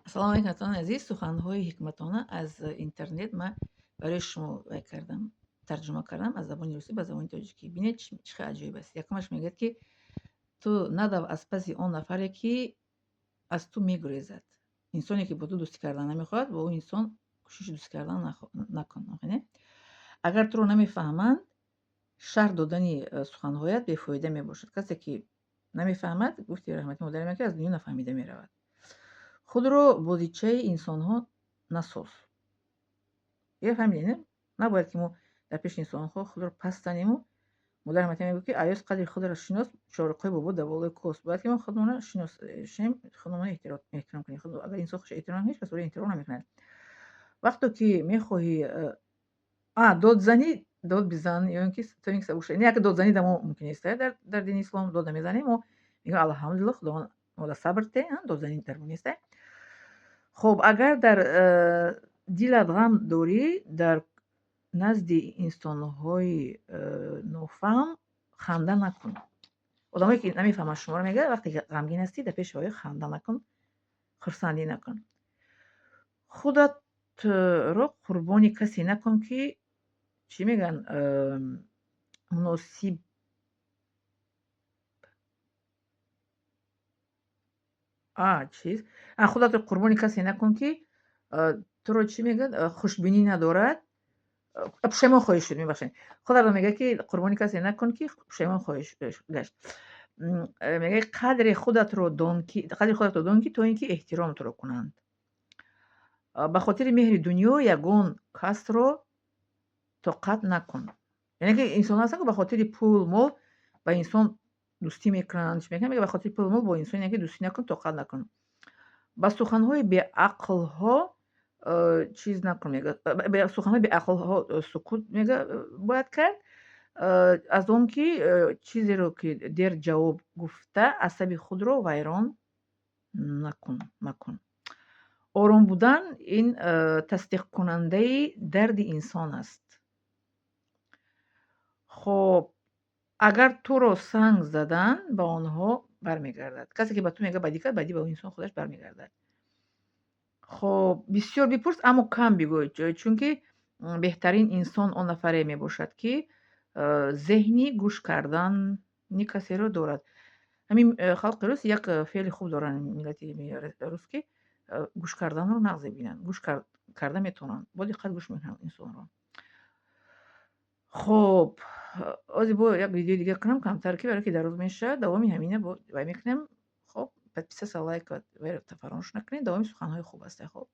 Ассалому алайкум, ҳамватанони азиз. Суханҳои ҳикматона аз интернет ман барои шумо вай кардам, тарҷума кардам аз забони русӣ ба забони тоҷикӣ. Бинед, чӣ хел аҷоиб аст. Якумаш мегӯяд, ки ту надав аз паси он нафаре, ки аз ту мегурезад. Инсоне, ки бо ту дӯстӣ кардан намехоҳад, бо ӯ инсон кӯшиши дӯстӣ кардан накун. Агар туро намефаҳманд, шарҳ додани суханҳоят бефоида мебошад. Касе ки намефаҳмад, гуфти раҳмати модари ман, ки аз дунё нафаҳмида меравад. Худро бозичаи инсонҳо насоз. Я фаҳмидед, не? Набояд, ки мо дар пеши инсонҳо худро паст занему. Модар раҳматӣ мегӯяд, ки аёз қадри худро шинос, чорқои бобо дар болои кос. Бояд, ки мо худмонро шиносем, худмонро эҳтиром кунем. Агар инсон худро эҳтиром накунад, ҳеҷ кас ӯро эҳтиром намекунад. Вақто ки мехоҳӣ дод занӣ, дод бизан ё ин ки то ин ки сабук шавӣ. Не, як додзанӣ дар мо мумкин нест. Дар дини ислом дод намезанем. Мо мегӯем: «Алҳамдулилло, Худованд мода сабр те», додзанӣ дар мо нест. Хоб, агар дар дилат ғам дорӣ, дар назди инсонҳои нофаҳм ханда накун. Одамое ки намефаҳманд шуморо, мегӯяд, вақте ки ғамгин ҳастӣ, дар пеши оё ханда накун, хурсандӣ накун. Худатро қурбони касе накун, ки чӣ мегӯянд, муносиб чиз, худатро қурбони касе накун, ки туро, чӣ мегӯяд, хушбинӣ надорад, пушаймон хоҳӣ шуд. Мебахшед, худатро, мегӯяд, ки қурбони касе накун, ки пушаймон хоҳӣ гашт. Мегӯяд, қадри худатро дон ки, то ин ки эҳтиром туро кунанд. Ба хотири меҳри дунё ягон касро тоқат накун. Яъне ки инсонҳо ҳастанд, ки ба хотири пул, мол ба инсон дӯстӣ мекунанд, чӣ мекунанд. Мегӯяд, ба хотири пул, мол бо инсоне ки дӯстӣ накун, тоқат накун. Ба суханҳои беақлҳо чиз накун, мегӯяд, суханҳои беақлҳо сукут, мегӯяд, бояд кард, аз он ки чизеро ки дер ҷавоб гуфта, асаби худро вайрон накун, макун. Ором будан ин тасдиқкунандаи дарди инсон аст. Хоб, агар туро санг заданд, ба онҳо бармегардад. Касе ки ба ту мегӯяд, бадӣ кард, бадӣ ба инсон худаш бармегардад. Хоб, бисёр бипурс, аммо кам бигӯй, чунки беҳтарин инсон он нафаре мебошад, ки зеҳни гӯш кардани касеро дорад. Ҳамин халқи рус як феъли хуб доранд, миллати рус, ки гӯш карданро нағз мебинанд, гӯш карда метавонанд, бо диққат гӯш мекунанд инсонро. Хоб, ҳозир бо як видеои дига кунам камтар, ки барое ки дароз мешавад. Давоми ҳамина бо вай мекунем. Хоб, подписаться, лайк фаромӯш накунед. Давоми суханҳои хуб аст. Хоб.